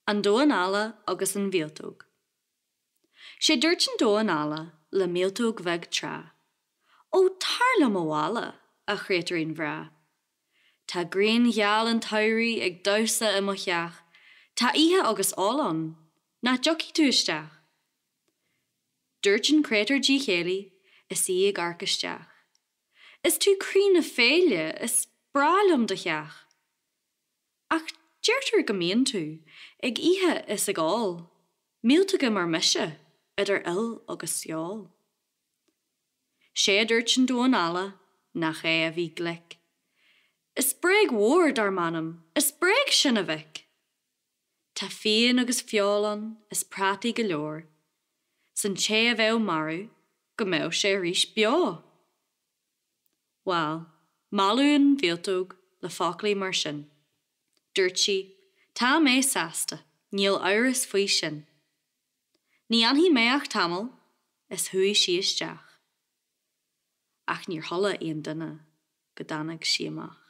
An Damhán Alla agus an Mhíoltóg. Sé dúirt an Damhán Alla le míoltóg bheag tráth, Ó tar liom abhaile, a chréatúirín bhreá. Tá grian gheal an tsamhraidh ag damhsa i mo theach, tá ithe agus ól ann, nach dtiocfaidh tú isteach? Dúirt an créatúr díchéillí is í ag amharc isteach, Is tú croí na féile, is breá liom do theach. Ach deirtear go mbíonn tú ag ithe is ag ól, míoltóga mar mise, idir fhuil agus fheoil. Sé a dúirt an Damhán Alla, nach é a bhí glic, Is bréag mhór, dar m'anam, is bréag sin, a mhic! Tá fíon agus feoil ann is prátaí go leor, 's an té a bheadh marbh, go mbeadh sé arís beo! Bhuel, mealladh an mhíoltóg le foclaí mar sin. Dúirt sí, Tá mé sásta, níl amhras faoi sin. Ní fhanfaidh mé ach tamall, is chuaigh sí isteach. Ach níor chuala aon duine go dtáinig sí amach.